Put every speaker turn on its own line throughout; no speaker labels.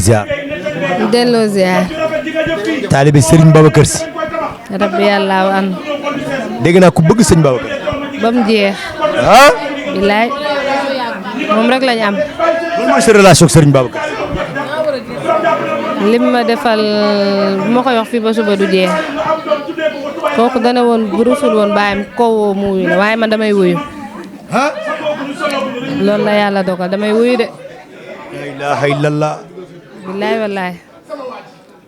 ziar.
delloo ziar.
taalibe Serigne Babacar Sy.
rabbi yàlla wa an.
dégg naa ku bëgg sëñ Babacar.
ba mu jeex.
ah.
bilaay moom rek lañ am.
lan mooy sa relation ak Serigne Babacar.
lim ma defal bu ma koy wax fii ba suba du jeex kooku dana woon bu rusul woon bàyyam koo woo mu wuyu la waaye man damay wuyu. loolu la yàlla dogal damay wuyu de.
la ilaha illallah.
bilaay wallaay.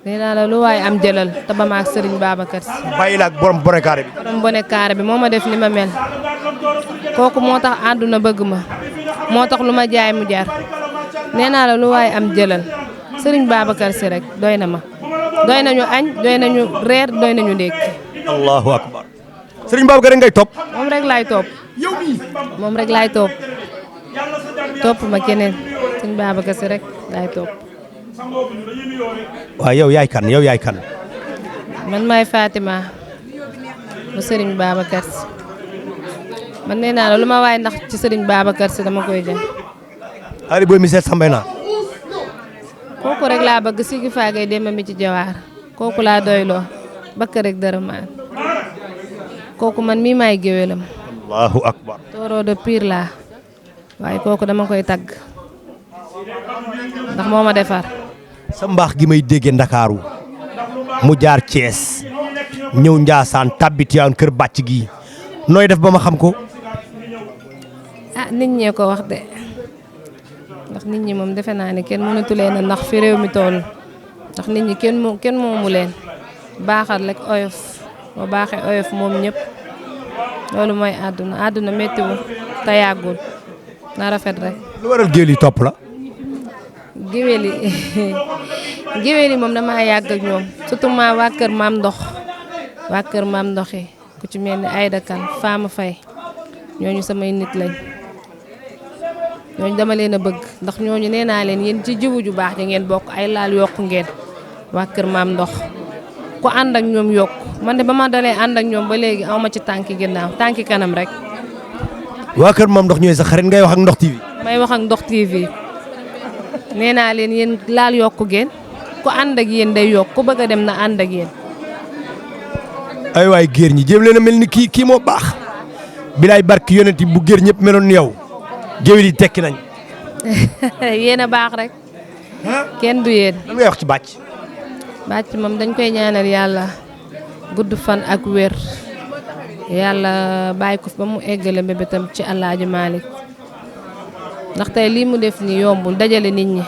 nee naa la lu waaye am jëlal te ba ma ak Serigne Babacar Sy.
bàyyi la ak borom bone carré bi.
borom bone carré bi moo ma def ni ma mel kooku moo tax àdduna bëgg ma moo tax lu ma jaay mu jar nee naa la lu waaye am jëlal Serigne Babacar Sy rek doy na ma doy nañu añ doy nañu reer doy nañu ndékki.
allahu akbar. Serigne Babacar ngay topp.
moom rek laay topp. moom rek laay topp. topp ma keneen Serigne Babacar Sy rek laay topp.
waaw yow yaay kan yow yaay kan.
man maay Fatima mu Serigne Babacar Sy man nee naa la lu ma waay ndax ci Serigne Babacar Sy dama koy jël.
Ari Boy mi seet sambay naa.
kooku rek laa bëgg sigi faagay demba mi ci jawaar kooku laa doyloo bakk rek dara maan kooku man mii maay géwélam.
allahu akbar.
tooroo de pire laa waaye kooku dama koy tagg ndax moo ma defar.
sa mbaax gi may déggee Ndakaaru mu jaar Thiès ñëw Njaasaan tabbit yaan kër bàcc gi nooy def ba ma xam ko.
ah nit ñee ko wax de ndax nit ñi moom defe naa ne kenn mënatu leen a ndax fi réew mi toll ndax nit ñi kenn moomu leen baaxal rek oyof boo baaxee oyof moom ñëpp loolu mooy àdduna méttiwul te yàggul na rafet rek.
lu waral géel yi topp la.
géwél yi moom damaa yàgg ak ñoom surtout waa kër maam ndox yi ku ci mel ni Aïda Kane Fama Faye ñooñu samay nit lañ ñooñu dama leen a bëgg ndax ñooñu nee naa leen yéen ci jiwu ju baax ji ngeen bokk ay laal yokku ngeen waa kër maam ndox ku ànd ak ñoom yokku man de ba ma dalee ànd ak ñoom ba léegi awma ci tànki ginnaaw tànki kanam rek.
waa kër maam ndox ñooy sa xarit ngay wax ak Ndox TV.
may wax ak Ndox TV nee naa leen yéen laal yokku ngeen ku ànd ak yéen day yokk ku bëgg a dem na ànd ak yéen.
ay waay géer ñi jéem leen a mel ni kii moo baax. bilaay barki yonent bu géer ñëpp meloon ni yow géwél yi tekki nañ.
yéen a baax rek. kenn du yéen.
lan ngay wax ci bàcc.
bàcc moom dañ koy ñaanal yàlla gudd fan ak wér yàlla bàyyi ko ba mu eggale mbébétam ci Alaaji Malick ndax tey lii mu def ni yombul dajale nit ñi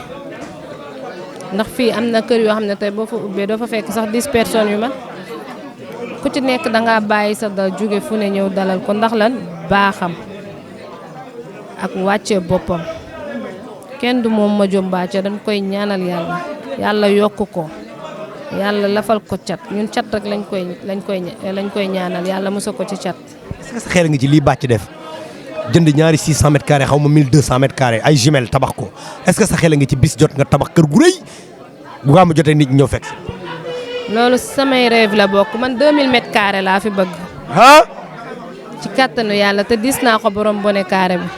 ndax fii am na kër yoo xam ne tey boo fa ubbee doo fa fekk sax 10 personnes yu man ku ci nekk dangaa bàyyi sa dal jóge fu ne ñëw dalal ko ndax lan baaxam ak wàcce boppam kenn du moom ma jombaaca dañ koy ñaanal yàlla yokk ko yàlla lafal ko cat ñun cat rek lañ koy ñaanal yàlla musa ko ci cat.
est-ce que sa xel nga ci lii bàcc def jënd ñaari 600 mètres carrés xaw ma 1200 mètres carrés ay jumelles tabax ko est-ce que sa xel nga ci bis jot nga tabax kër gu rëy bu nga ma jotee nit ñi ñëw fekk.
loolu samay rêve la bokk man 2000 mètres carrés laa fi bëgg.
ah.
ci kàttanu yàlla te dis naa ko borom bone carré bi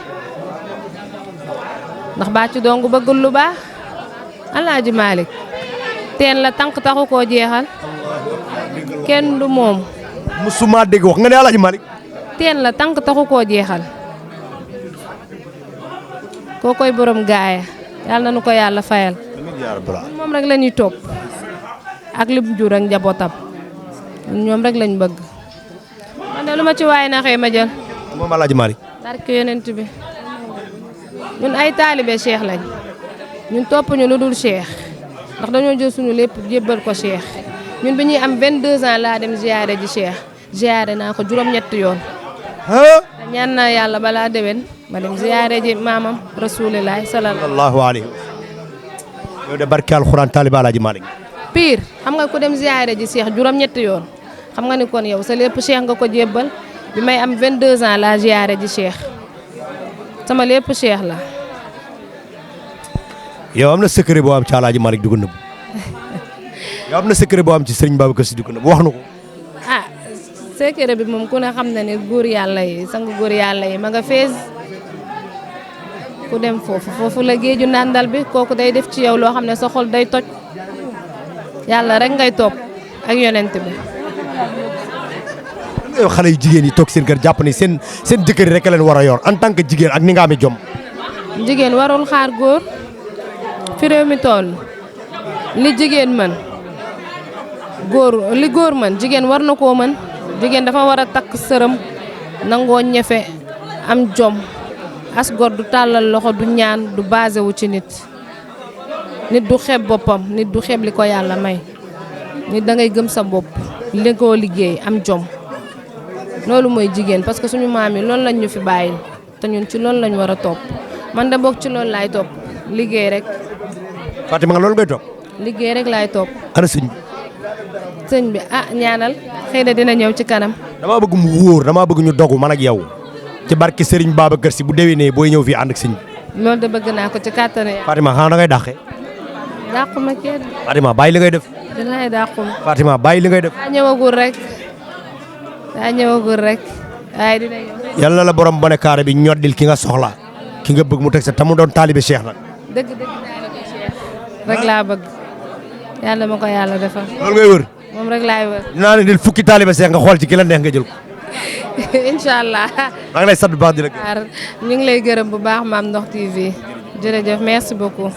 ndax bàcc dong bëggul lu baax Alaaji Malick teen la tànk taxu koo jeexal kenn du moom.
musuma dégg wax nga ne Alaaji Malick.
teen la tànk taxu koo jeexal koo koy borom gaaya yàlla na nu ko yàlla fayal. moom rek la ñuy topp ak li mu jur ak njabootam ñoom rek lañ bëgg. man de lu ma ci waay naxee ma jël.
moom Alaaji Malick.
barke yonent bi ñun ay taalibe Cheikh lañ ñun topp ñu lu dul Cheikh ndax dañoo jël suñu lépp jébbal ko Cheikh ñun bi ñuy am 22 ans laa dem ziyaare ji Cheikh ziyaare naa ko juróom-ñetti yoon. te ñaan naa yàlla balaa déwén ma dem ziyaare ji maamam rasulilah
sallallahu alayhi wa sallam. yow de barke alxuraan taalibe Alaaji Malick.
pire xam nga ku dem ziyaare ji Cheikh juróom-ñetti yoon xam nga ni kon yow sa lépp Cheikh nga ko jébbal bi may am 22 ans laa ziyaare ji Cheikh sama lépp Cheikh la.
yow am na secret boo am ci Alaaji Malick di ko nëbb yow am na secret boo am ci Serigne Babacar Sy di ko nëbb wax na ko.
ah secret bi moom ku ne xam na ne góor yàlla yi sang góor yàlla yi ma nga fees ku dem foofu la géeju nàndal bi kooku day def ci yow loo xam ne sa xol day toj yàlla rek ngay topp ak yonent bi.
yow xale yu jigéen yi toog seen kër jàpp ni seen jëkkër yi rek leen war a yor en tant que jigéen ak ni nga amee jom.
jigéen warul xaar góor fi réew mi toll li jigéen mën li góor mën jigéen war na koo mën jigéen dafa war a takk sërëm nangoo ñefe am jom as góor du tàllal loxo du ñaan du basé wu ci nit du xeeb boppam nit du xeeb li ko yàlla may nit da ngay gëm sa bopp li koo liggéey am jom loolu mooy jigéen parce que suñu maam yi loolu lañ ñu fi bàyyil te ñun ci loolu lañ war a topp man de bokk ci loolu laay topp liggéey rek.
Fatima nga loolu ngay topp.
liggéey rek laay topp.
ana sëñ bi.
sëñ bi ñaanal xëy na dina ñëw ci kanam.
damaa bëgg mu wóor damaa bëgg ñu dogu man ak yow ci barke Serigne Babacar Sy bu déwénee booy ñëw fii ànd ak sëñ bi.
loolu de bëgg naa ko ci kàttanu Yàlla.
Fatima xanaa da ngay dàqee.
dàqu ma kenn.
Fatima bàyyi li ngay def.
dinaay dàqu ma.
Fatima bàyyi li ngay def.
daa ñëwagul rek waaye dina ñëw.
yal na la borom bone kaare bi ñoddil ki nga soxla ki nga bëgg mu teg sa te mu doon taalibe Cheikh nag.
dëgg taalibe Cheikh rek laa bëgg yàlla ma ko yàlla defal.
loolu ngay wër.
moom rek laay wër.
dinaa ne del fukki taalibe Cheikh nga xool ci ki la neex nga jël ko.
incha allah.
maa ngi lay sant bu baax di la gërëm.
ñu ngi lay gërëm bu baax Mame Ndokh TV jërëjëf merci beaucoup.